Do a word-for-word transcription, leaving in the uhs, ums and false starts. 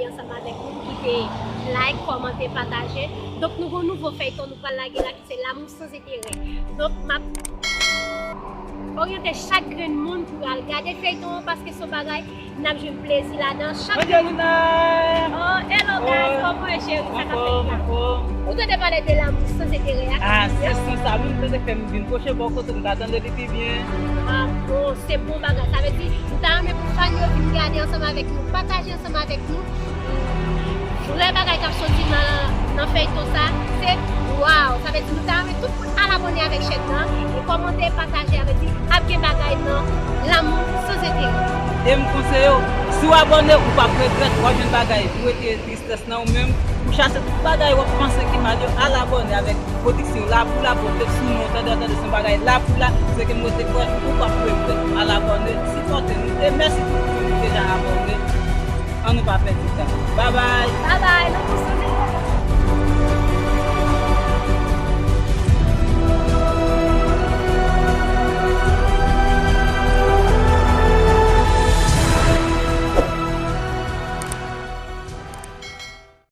ansanm avèk nou, ki te like, kòmante, pataje. Donk, nou gon nouvo fèyton nou pral lage la ki se L'amour sans intérêt. Donk, m ap oryante chak grenn moun pou al gade fèyton an paske se yon bagay n ap jwenn plezi ladan chak grenn moun. Oh, hello guys, kòman w ye, cheri? Sa k ap fèt la? Ou tande pale de L'amour sans intérêt a? Ah, se sans sa menm ki te fè m vin pwoche bò kote m ka tande li pi byen. Ah bon, se bon bagay. Sa vle di, nou ta renmen pou fan yo vin gade ansanm avèk nou, pataje ansanm avèk nou. Vrè bagay k ap soti nan, nan fèyton sa, se waw. Sa vle di, nou ta renmen tout moun al abòne avèk chèn nan, e kòmante, pataje, sa vle di, ap gen bagay nan L'amour sans intérêt. E m konseye w, si w abòne, ou p ap regrèt, w ap jwenn bagay pou retire tristès nan ou menm, pou chache tout bagay w ap panse ki mal yo, al abòne avèk pwodiksyon Lapoula, pwodiksyon nou, tande, tande, se yon bagay Lapoula, se ke m rete kwè, ou p ap regrèt, al abòne, sipòte nou, e mèsi pou moun ki deja abòne, an nou pa pèdi tan. Babay! Babay, nou pou sou